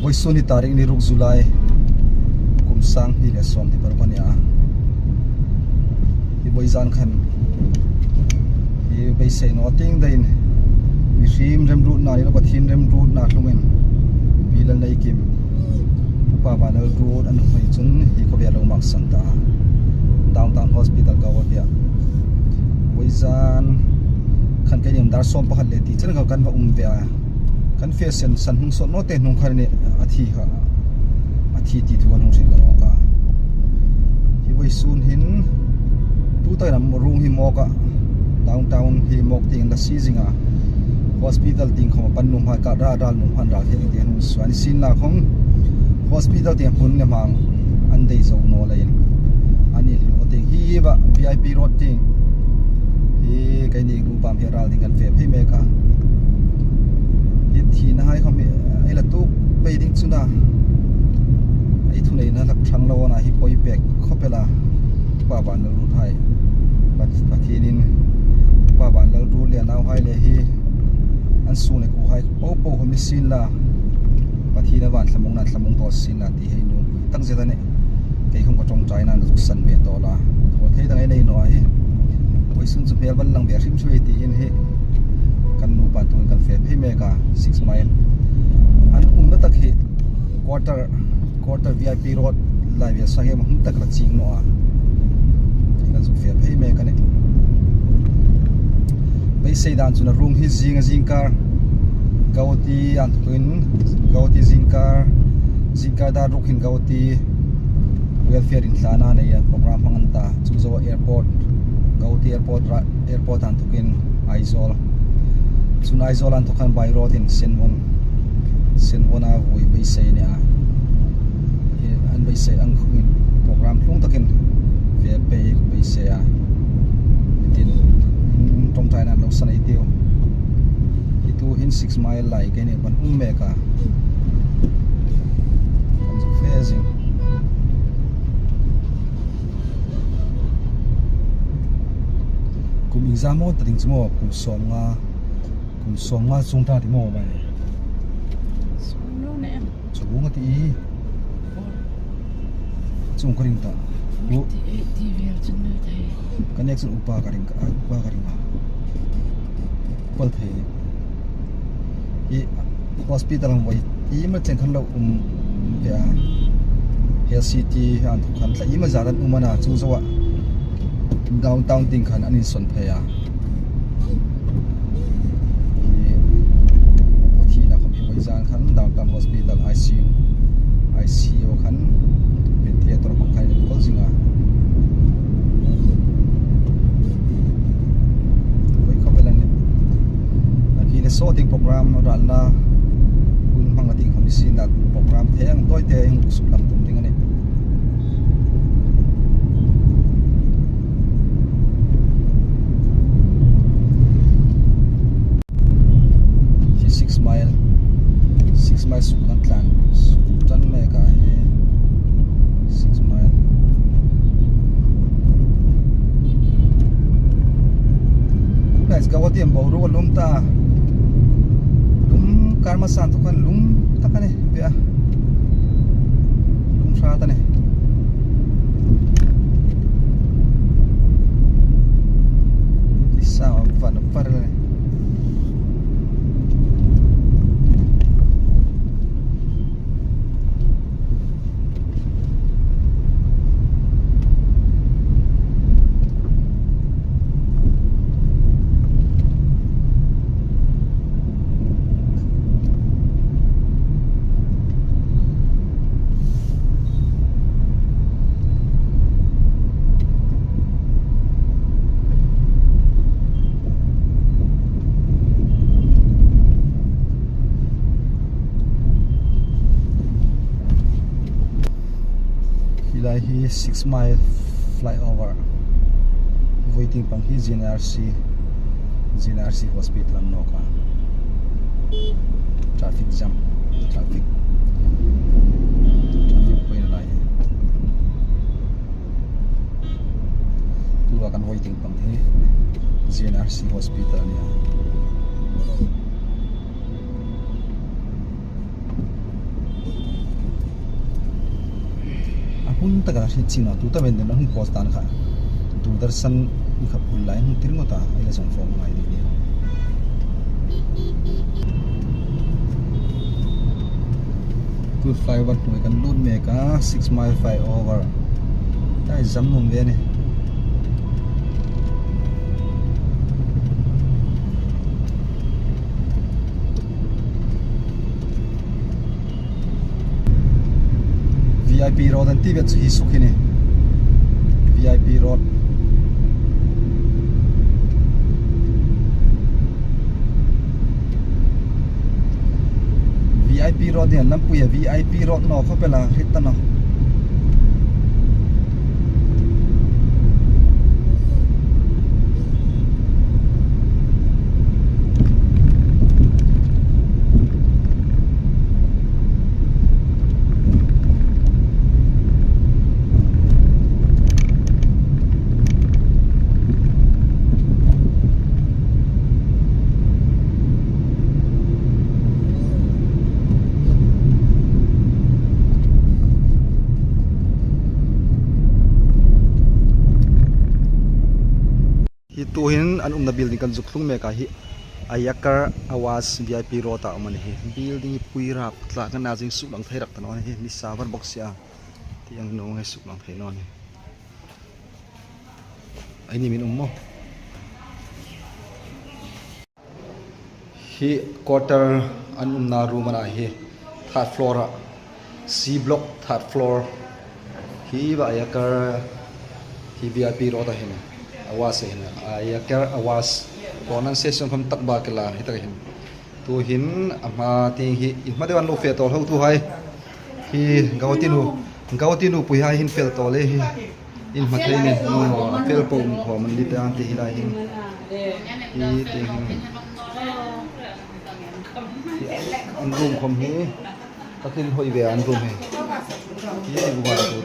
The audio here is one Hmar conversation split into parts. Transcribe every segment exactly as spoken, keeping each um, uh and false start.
Vawisun hi tarik ni ruk July, kum sang hni le sawmhni paruk a ni a. Hi vawizan khan hi beisei naw tieng daiin mihriem remruotna ni lo, Pathien remruotna hlungin Pi Lalneikim, Upa Vanlalruot an hung hei chun hi khawvel lo maksan ta a. Downtown Hospital Guwahati-a. Vawizan khan keini um dar sawm pakhat le ti chen kha kan va um ve a. Kan fe sen san hung sawt naw te hnung khan a thi kha, a thi ti thu kan hung hril nawk a. Hi vawisun hin tu takin a ruong hi mawk a, downtown hi mawk tieng an la sie zing a. Hospital tieng khawm a pan nuom hai ka ra ral nuom han ral thei ding ti an hung suo a, nisienlakhawm hospital tieng hmun le hmang an dei zo naw leiin an inhlu tieng hi va V I P road tieng hi keini nupa hi ral ding kan fe phei mek a. Hi thina hai khawm hi ei la tuok pei ding chun a, ei thuneina hlak thang lo a, hi poi pek khawp el a. Upa Vanlalruot hai, Pathienin Upa Vanlalruot le a nauhai le hi an sung le kuohai po po khawm ni sienla, Pathien a van thlamuongna thlamuong tawl sienla ti hei nuom tak zet a nih. Kei khawm ka ṭawngṭaina zuk san ve tawl a, thaw thei dang ei nei naw a hi. Vawisun chu hmel van lang ve hrim hrim ei ti hin hi kan nupa tuhin kan fe phei mek a, Six Mile. An umna tak hi quarter, quarter V I P road lai ve sang hi a hmun tak la chieng naw a. Kan zuk fe phei mek a nih. Beisei dan chun a ruong hi zing a, zingkar Guwahati an thukin, Guwahati zingkar, zingkar dar ruk hin Guwahati welfare inthlana nei a program hmang an ta. Chu zo airport, Guwahati airport ra, airport an thukin Aizawl. Chun Aizawl an thuk khan by road in Senvon, Senvon-a vui beisei a ni a. Hi an beisei ang khungin program hlung takin fe pei beisei a. Tin, ṭawngṭaina lo san ei tiu. Hi tu hin Six Mile lai keini van um mek a. Kan zuk fe zing. Kum iengzat maw ta ding chu maw, kum sawmnga, kum sawmnga chung ta ti maw mai. Sawm lo ne em. Chung a ti i. Chung ka ring ta. Ti, ti vel chun ni thei. Ka nek chun upa ka ring ka, upa ka ring a. Kol thei. Hi hospital ang voi i ma chen khan lo um ve a. Health city an thuk khan tla i ma zat an um a na, chu zoa downtown tieng khan an insawn phei a. Hi, thina khawm hi vawizan khan downtown hospital I C U, I C U khan ventilator hmang khan an kol zing a. Voi khawp el a nih. Nang hi le saw tieng program ralna hun hmang a tieng khawm ni sienla program thei ang tawi te hung suklang tum ding a nih. Hi Six Mile, Six Mile suk kan tlan, suk tan mek a hi Six Mile. Nice, Guwahati-a boruok a lum ta. Lum kar hmasa an thuk khan lum tak a nih, ve a. Lum hrat a nih. Ti sa a van a var a nih. Hi lai hi Six Mile flyover. Voi tieng pang hi G N R C, G N R C hospital a ni nawk a. Traffic jam, traffic, traffic point a ni lai hi. Tua kan voi tieng pang hi G N R C hospital a ni a. Hun taka hriet ching a, tu ta ven den hung post dan kha. Doordarshan kha pul lai hung tir ngawt a, ei la zawng form ngai ding nih. Ku flyover hnuoi kan lut mek a, six mile flyover. Ei zam nuom ve a nih. V I P road an ti ve chu hi suk hi nih. V I P road. V I P road ni an lampui a, V I P road naw khawp el a, hriet ta naw. Hi tuhin an umna building kan zuk tlung mek a, hi Ayakar Awas V I P road a um a nih hi. Building hi pui rap tla kan a zing suk lang thei rak ta naw a nih hi, ni sa var bawk si a. Tiang nuom hei suk lang thei naw a nih. Ei ni min um maw. Hi quarter an umna room a nih hi, third floor a, C block third floor. Hi va Ayakar, hi V I P road a hin, Awas a hin, Ayakar Awas. Pronunciation khom tak bak el a, hi tak hin. Tuhin a hma tieng hi, in hma deu an lo fe tawl hotuhai. Hi Guwahati nu, Guwahati nupuihai hin fel tawl e hi. In hma thei nen, fel po um khom an ni ta an ti hi lai hin. Hi tieng hin. Hi an room khom hi. Takin hoi ve an room hi. Hi tieng um a tu.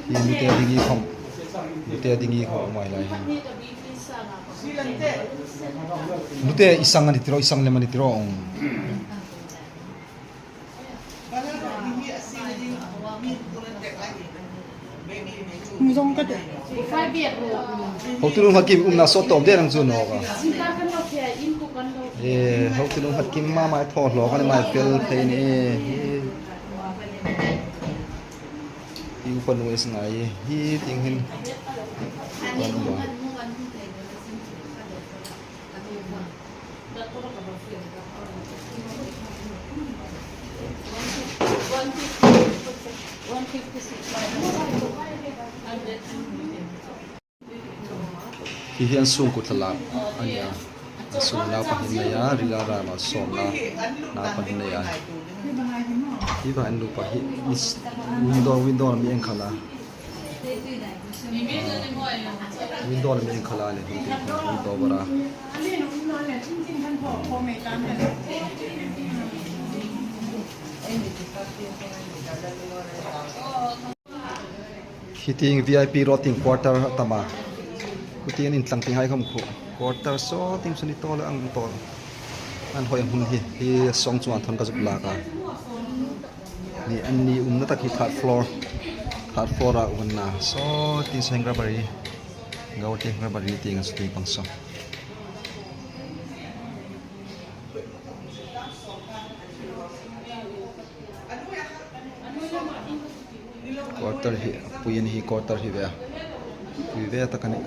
Hi nute ding hi khom. Nute ding hi khom mai lai hin. Nute i sang a ni tiro, i sang lem a ni tiro. Hotu nu Hatkim umna sawt tawp de nang chu naw ka. E, hotu nu Hatkim mama thaw hlawk a ni mai fel thei ni e. Hi upa nu es ngai hi tieng hin. Upa nu a. Hi hi an sungkuo thlalak a nih a. An sungkuo naupa hin nei a, rila rama sawmna naupa hin nei a. Hi va an nupa hi, window, window mi en khala. Window mi en khala le, window bara. Hi tieng V I P road tieng quarter a tam a. Khu tieng an intlang tieng hai khom khu. Quarter saw tieng saw ni tawl ang tawl. An hoi hun hi, hi song chuan thawn ka zuk lak a. Ni an ni umna tak hi third floor. Third floor a um an na. Saw tieng saw hin rubbery. Guwahati rubbery tieng a saw tieng pang saw. Quarter hi, pui a ni hi quarter hi ve a. Pui ve tak a nih.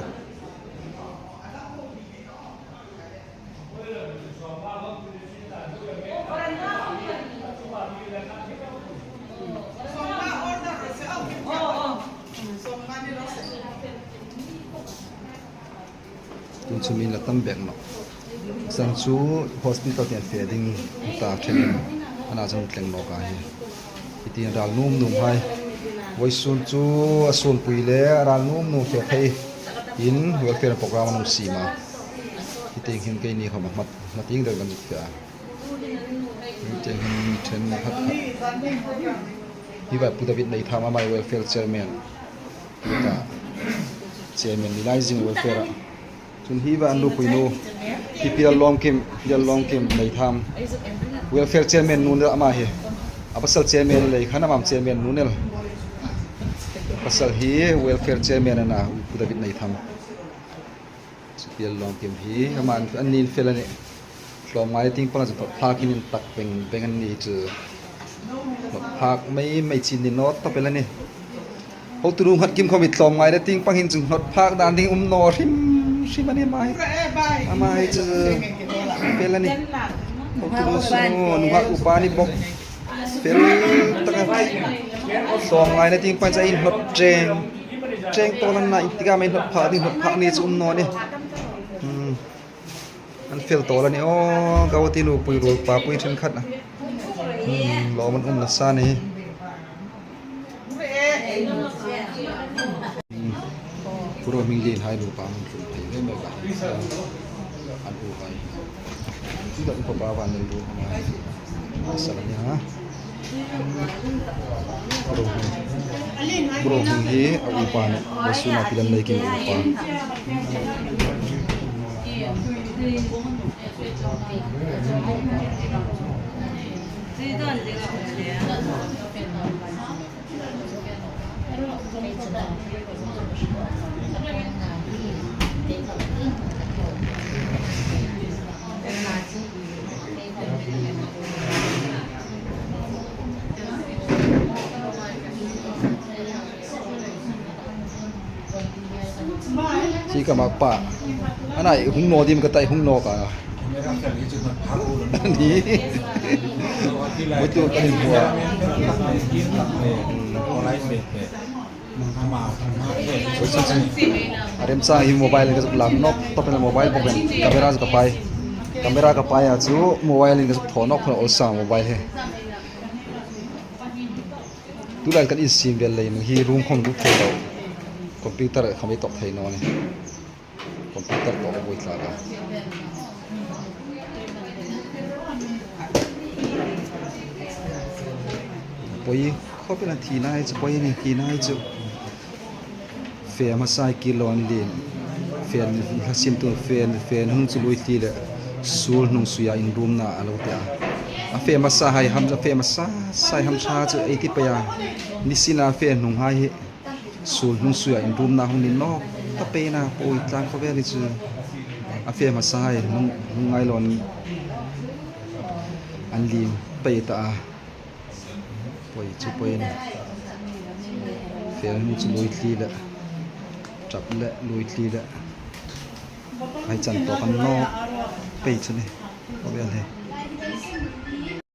Tun chu mi la tam bek nawh. Zan chu hospital tieng fe ding ta ṭhenin, ana zan tleng nawk a hi. Hi tieng ral nuom nuom hai. Vawisun chu a sunpui le a ral nuom nuom fe thei in welfare program an hung siem a. Hi tieng hin keini khom a hma, hma tieng deu kan zuk fe a. Hi tieng hin ṭhen khat khat. Hi va Pu David Neitham ama hi welfare chairman. Hi ta chairman ni lai zing welfare a. Chun hi va an nupui nu, hi Pi Lal Lawmkim, Pi Lal Lawmkim Neitham. Welfare chairman nu ni ama hi. A pasal chairman lei khan ama chairman nu ni. Pasal hi welfare chairman a na, Pu David Neitham. Chu pial lawm kim hi, ama an nin fel a nih. Tlawmngai tieng pang chu hnawt phak in tak beng beng an ni chu. Hnawt phak mei mei chin ni naw ta pel a nih. Hotu nu Nghatkim khom hi tlawmngai tieng pang hin chu hnawt phak dan ding um naw hrim hrim a nih ama hi. Ama hi chu fel a nih. Hotu nu Sunu, nunghak upa ni bok. Fel tak a. Tlawmngai tieng pang chu inhnawt cheng cheng tawl a na, intikam inhnawt phak ding, hnawt phak ni chu um naw nih. Hmm. An fel tawl a nih aw, Gauti nupui ruolpa pui ṭhenkhat a. Hmm, lawm an um nasa a nih. Hmm. Pu Rohminglien hai nupa hung tlung thei ve mai ka. An u hai. Chu ka upa pa van lel ru ama. Sala ni ha. Pu Rohming. Pu Rohming hi a upa ni. Vawisun a pilan lei kim upa. Chi ka mak pa. Anai hung naw dim ka tai hung naw ka. Ni. Mutu ka hin hua. A remchang hi mobile ka zuk lam nawk, top in mobile bawk in camera zuk ka pai. Camera ka pai a chu mobile in ka zuk thaw nawk khun a olsang mobile hi. Tulai kan insiem vel lei hi room khom duk thei lo. Computer khom ei tawk thei naw ni. Computer tawk a buoi tlat a. Poi khawp el a, thina hi chu poi a nih, thina hi chu. Fe hmasa hai kir lo an lien. Fe hla siemtu fe, fe hnung chu lui ti le. Suol hnung suia inrumna a lo ti a. A fe hmasa hai ham, a fe hmasa hai ham ṭha chu ei ti pei a. Nisina fe hnung hai hi. Suol hnung suia inrumna hung ni nawk ta pei a, poi tlang khawvel hi chu. A fe hmasa hai hnung, hnung ngai lo an, an lien pei ta a. Poi chu poi a nih. Fe hnung chu lui ti le. Ṭap le lui ti le. Hai chan tawk an nawk pei chu ni. Khawvel hi.